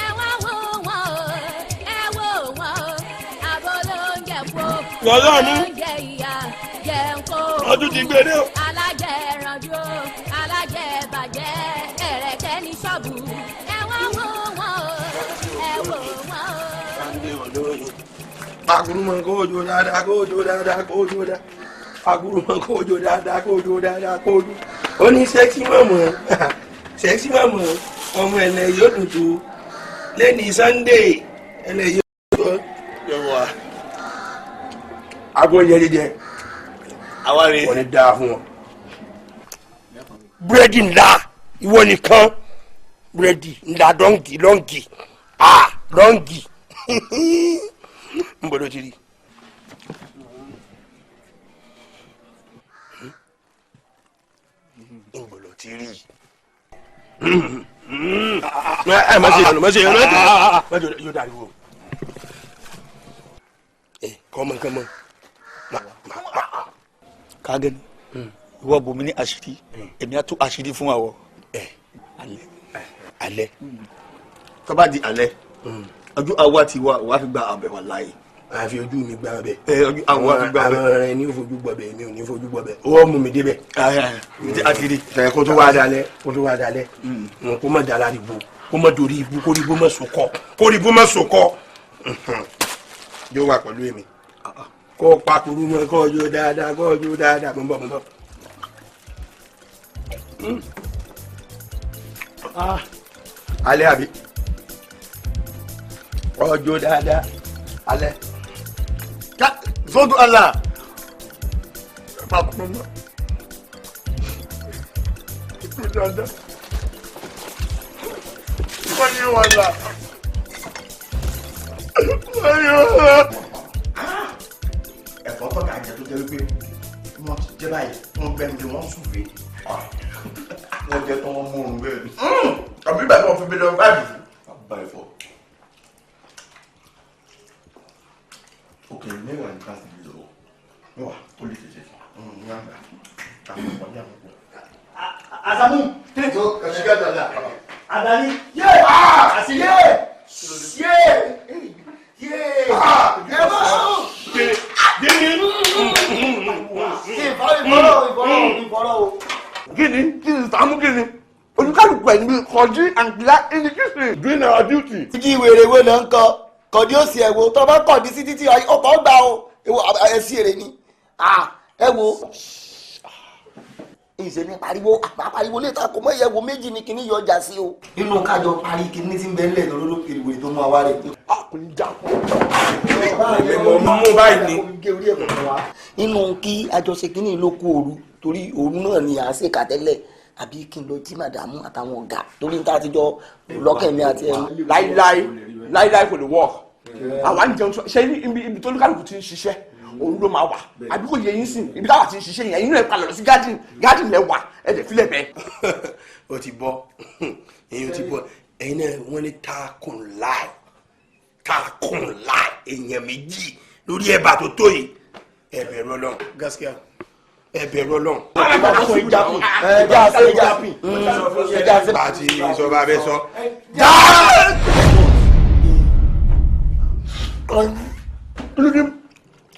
Ẹ wá wò wọ́n o, ẹ wò wọ́n o, àbọ̀ olóúnjẹ kú, olóúnjẹ ìyá jẹun kó kú, Ọdún ti gbé dé o. alájẹranjú o, alájẹbàjẹ́, ẹ̀rẹ̀kẹ́ ní ṣọ́ọ̀bù. Ẹ wá wò wọ́n o, ẹ wò wọ́n o. Agurumọ kó ojú dáadáa kó ojú dáadáa kó ojú dáadáa. Agurumọ kó ojú dáadáa kó ojú dáadáa kó ojú. Ó ní sẹ́ksì mọ̀mọ́ sẹ́ksì mọ̀mọ́ ọmọ ẹ̀lẹ́ yóò dùn tó lẹ́ni Sunday ẹ̀lẹ́ yóò dùn tó. Agbó oúnjẹ jíjẹ. Àwa rè. Wọ́n ní dáa fún wọn. Búrẹ́dì ńlá ìwọ nìkan búrẹ́dì ńlá dọ́ǹgì lọ́ǹgì ah lọ́ǹgì ń bọ̀ ló ti rí. Ń bọ̀ ló ti rí. Ẹ má ṣe ìyànú má ṣe ìyànú ẹ má ṣe yóò dariwo. Ẹ kọ́mọ kọ́mọ. Kágẹ́ni ìwọ bùnmi ní àṣírí èmi á tú àṣírí fún àwọ. Alẹ́. Alẹ́. Tó bá di alẹ́ ojú àwọ àti ìwọ wàá fi gba abẹ wà láàyè. Àfi ojú mi gba abẹ. Ẹ ojú àwọ àfi gba abẹ. Àwọn ọ̀rẹ́ ní fojú gbọbẹ mi ò ní fojú gbọbẹ. Ó mú mi débẹ̀. Àtìrí. Ẹ kó tó wá dalẹ̀ kó tó wá dalẹ̀ kó má dala ìbò kó má dorí ibú kó rí ibú má sòkọ kó rí ibú má sòkọ. Yóò wà pẹ̀lú èmi. Kó o pakuru mọ́ kó o jó dáadáa kó o jó dáadáa mo ń bọ̀ mo ń bọ̀. Alẹ́ àbí ọjọ́ dáadáa alẹ́. Zodu Allah. Pakuru mọ́. Jó dáadáa. Wọ́n yé wọn là. Wọ́n yé wọn là. Ẹ̀fọ́ tọ́ka jẹ tó jẹ́ wípé wọ́n ti jẹ́ báyìí wọ́n gbẹ́nu lé wọ́n súfèé. Wọ́n jẹ́ tán wọ́n mú òun bẹ́ẹ̀ ni. Àbí ìgbà tí wọ́n fi bílíọ̀nù báyìí. Bá ẹ̀fọ́. Òkè mẹ́wàá ní káàsì bí lọ́wọ́. Mẹ́wàá Ó lè tètè. ní àgbà. Àwọn ọ̀pọ̀ ní àwọn ọ̀pọ̀. Asamu. Ka shiga da Allah. Adani. Yé! Yé! Yé! Yé! Ẹ bá sọ. Ìfọ̀rọ̀ o. Gini kí ni Sàámú gini olúkálùkù ẹ̀ níbi kọjí and glad in the kitchen doing our duty. Jí wèrè wo ló ń kọ kọ̀dí òsì ẹ̀ wo tó bá kọ̀dí sí títí ọkọ̀ gbà o ẹ sí èrè ni ẹ wo ìṣe ní pariwo àpá pariwo lè ta kò mọ ìyẹ̀wò méjì ní kíní yọ ọjà sí o. Inú kájọ parí kíní tí ń bẹ nílẹ̀ lọ́lọ́ ìwé tó mú àwa rẹ̀. A kò ní já èmi mo mú báyìí ni. Inú kí àjọṣe kíní ló kú òru torí òru náà ni à ń ṣèkà tẹ́lẹ̀ àbí kí n lọ jí màdàmú àtàwọn ọ̀gá torí níta àtijọ́ lọ́kẹ̀mí àti ẹ̀mí. Láíláí láíláí kò lè work. Àwa ń jẹun ṣe ibi tó olúkálùkù ti ń ṣiṣẹ́ òun ló máa wà àbí kò yẹ yín sìn ibi táwa ti ń ṣiṣẹ́ yẹn inú ẹ̀ palẹ̀ lọ sí garden garden lẹ wà ẹ̀ dẹ̀ filẹ̀ bẹ́ẹ̀. Ó ti bọ́ èyí ó ti bọ́ ẹ̀yin náà wọ́n ní takùn láì takùn láì èèyàn méjì lórí ẹ̀bà tó tó yìí ẹ bẹ̀rù Ọlọ́run Gaskia ẹ bẹ̀rù Ọlọ́run. Àti ìsọba abẹ sọ.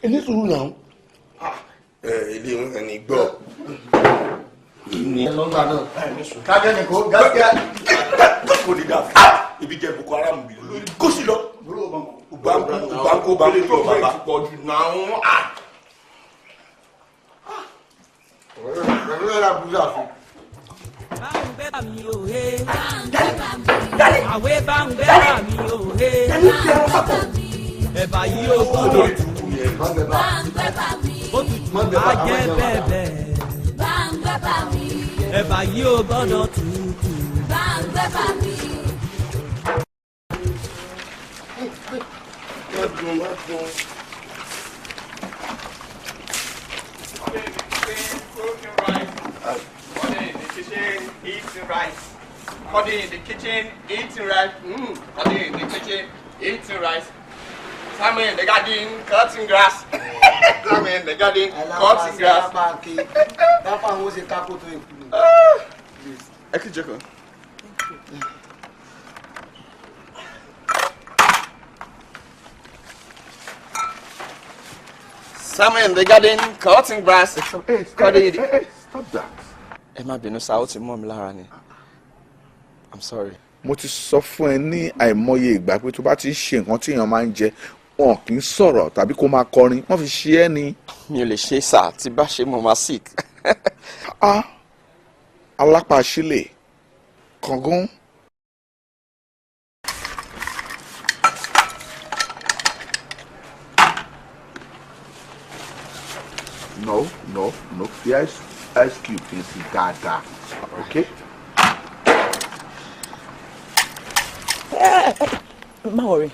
Ẹni sùúrù náà. Ilé wọn ni gbọ́. Kájẹ́ ni kò Gaskia. Kò ní dà fún ibi jẹ́ Boko Haram bi kó sì lọ. Banko banko bàbá. Ẹ̀bà yìí ó gbọ́dọ̀ tutù ó tutù á jẹ́ bẹ́ẹ̀bẹ́. Ẹ̀bà yìí ó gbọ́dọ̀ tutù. Cutting in the kitchen, eating rice. Cutting in the kitchen, eating rice. Samuel in the garden, cutting grass. Samuel in the garden, cutting grass. Ẹ kí jẹ́ kan. Samuel in the garden, cutting grass. Hey, hey, stop that. Ẹ má bínú sá, ó ti mọ́ mi lára ni. I'm sorry. Mo ti sọ fún ẹ ní àìmọye ìgbà pé tó bá ti ṣe nǹkan tí èèyàn máa ń jẹ wọn kì í sọ̀rọ̀ tàbí kó máa kọrin wọ́n fi ṣe é ni. Mi ò lè ṣe sá, tí bá ṣe mo máa sick. Ah, alápàṣílẹ̀ kàngún. No, no, no. The ice cube is dáadáa, okay? Má worry.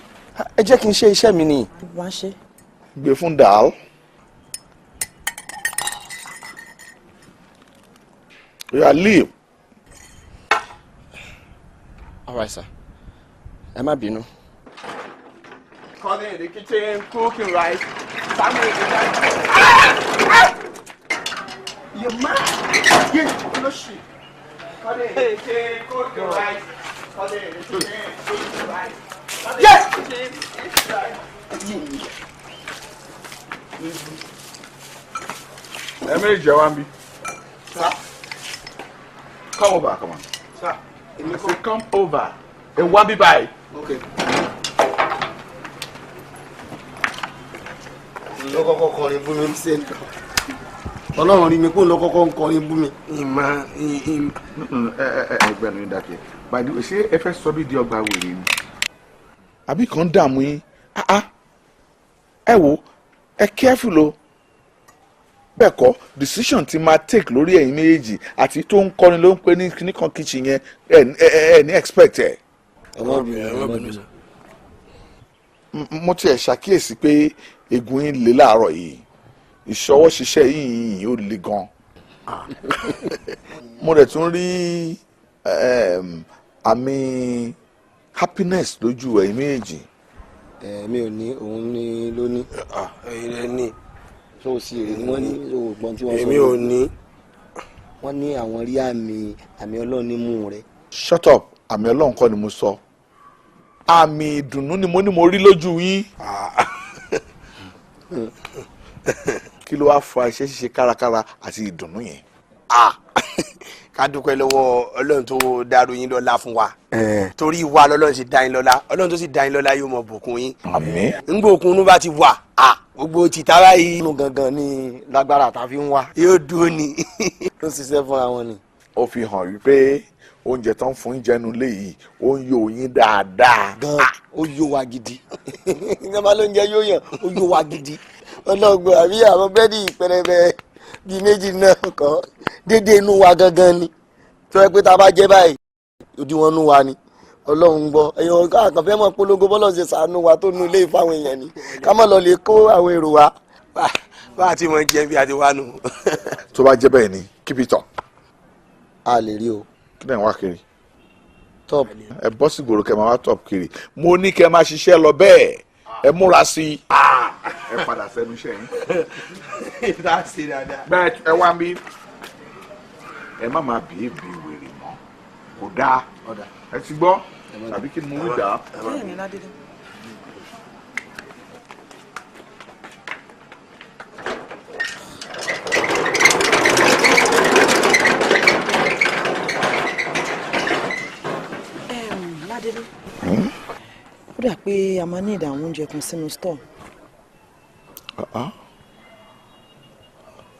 Ẹ jẹ́ kí n ṣe iṣẹ́ mi ni. Wá ṣe. Gbé fún dàl. Yeah, leave. All right, sir. Ẹ má bínú. Cutting in the kitchen, cooking rice. Samuel in the garden. You're mad. Yeah, no shit. Cutting in the kitchen, cooking rice. Cutting in the kitchen, cooking rice. Yes! Ẹ méjì jẹ́ wá ń bí. Come over, come on. Sir, I say come over. Ẹ wá bí báyìí. Okay. Lọ kọ́kọ́ kọrin bú mi ṣe ń Ọlọ́run rí mi kó lọ kọ́kọ́ ń kọrin bú mi. Ìmọ̀ ìmọ̀. Ẹ ẹ ẹgbẹ́ mi dákẹ́. By the way, ṣé ẹ fẹ́ sọ bí di ọgbà wèrè ni? Àbí kan dààmú yín? Ẹ wo, ẹ careful o. Bẹ́ẹ̀ kọ́, decision ti máa take lórí ẹ̀yin méjèèjì àti tó ń kọrin ló ń pè ní kíní kan kitchen yẹn ẹ ní expect ẹ. Ẹ má bínú, ẹ má bínú. Mo tiẹ̀ ṣàkíyèsí pé egun yín le láàárọ̀ yìí, ìṣọwọ́ ṣiṣẹ́ yìí ó le gan. Mo dẹ̀ tún rí àmì happiness lójú ẹ̀yin méjèèjì. Èmi ò ní, òun ní ló ní. Ẹ̀yin lẹ ní. So o sì èrè ni wọ́n ní, so o gbọ́n tí wọ́n sọ. Èmi ò ní. Wọ́n ní àwọn rí àmì àmì Ọlọ́run nímú rẹ̀. Shut up. Àmì Ọlọ́run kọ́ ni mo sọ, àmì ìdùnnú ni mo ní mo rí lójú yín. Kí ló wá fa iṣẹ́ ṣíṣe kárakára àti ìdùnnú yẹn? Ká dúpẹ́ lọ́wọ́ Ọlọ́run tó dárú yín lọ́lá fún wa, torí wa lọ́lọ́run sì dá yín lọ́lá. Ọlọ́run tó sì dá yín lọ́lá yóò mọ bùkún yín. Àmín. Ńgbà òkun inú bá ti wà, gbogbo tìta báyìí. Inú gangan ni lágbára tá a fi ń wá. Yóò dúró ni. Ló ń ṣiṣẹ́ fúnra wọn ni. Ó fi hàn wípé oúnjẹ tó ń fún jẹnu léyìí, ó ń yó yín dáadáa. Gan, ó yó wa gidi. Ìjọba ló ń jẹ yóò yàn, ó yó wa gidi. Ọlọ́gbọ̀n àbí àwọn búrẹ́dì pẹrẹbẹ bíi méjì náà kọ́ déédéé inú wa gangan ni, tó yẹ pé tá a bá jẹ báyìí, òdiwọ̀n inú wa ni. Ọlọ́run gbọ́, èèyàn káàkàn fẹ́ mọ̀ polongo bọ́lọ̀ ṣe ṣàánú wa tó nu ilé ìfáwọn èèyàn ni, ká má lọ lè kó àwọn èrò wa. Bá a ti mọ jẹ bí a ti wá nù. Tó bá jẹ́ bẹ́ẹ̀ ni, keep it up. A lè rí o. Kí ni ẹ̀ ń wá kiri? Top. Ẹ bọ́ sí gbòòrò kẹ́ máa wá top kiri. Mo ní kẹ́ máa ṣiṣẹ́ lọ bẹ́ẹ̀, ẹ múra sí i. Ẹ padà sẹ́nu iṣẹ́ yín. Bẹ́ẹ̀ ẹ wá ń bí, ẹ má máa bìí bí wèrè mọ́, kò dáa. Ẹ ti gbọ́ tàbí kí ni mo wí dáa? Bẹ́ẹ̀ni, Ládélé. Ládélé, ó dà pé a máa ní ìdààmú oúnjẹ kan sínú store.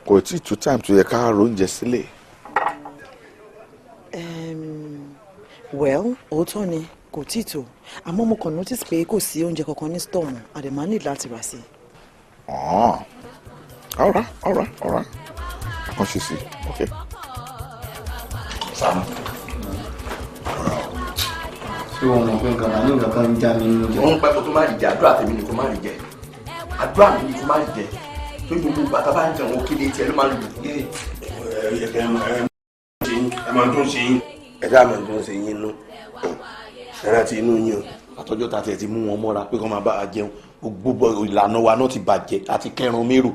Kò tí tó time tó yẹ ká ro oúnjẹ sílẹ̀. Well, òótọ́ ni, kò tí tó, àmọ́ mo kàn notice pé kò sí oúnjẹ kankan ní store mọ́. A dẹ̀ máa need láti rà sí i. Ah. All right. Kàn ṣe sí, okay. Sàmú. Ṣé wọn mọ̀ pé nǹkan kan ní nǹkan kan ń já mi nínú jẹ? Òun pẹ́ kó tó má rí jẹ. Àdúrà tèmi ni kó má rí jẹ, àdúrà mi ni kó má rí jẹ, tó gbogbo ìgbà tá a bá ń jẹun, òkèlè tiẹ̀ ló máa ń lù. Ẹ máa tó ń ṣe yín, ẹ ṣáà máa tó ń ṣe yín nú, ẹ rántí inú yín o. Àtọjọ́ ta tiẹ̀ ti mú wọn mọ́ra pé kó máa bá a jẹun, gbogbo ìlànà wa náà ti bàjẹ́ àti kẹran mérò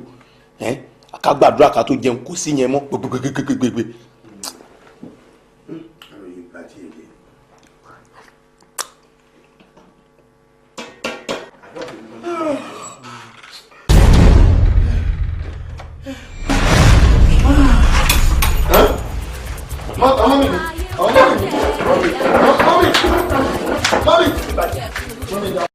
ẹ́ ká gbàdúrà ká tó jẹun, kò sí yẹn mọ́ gbogbogbogbogbogbogbò. Mọ́mí, mọ́mí, mọ́mí, mọ́mí, mọ́mí.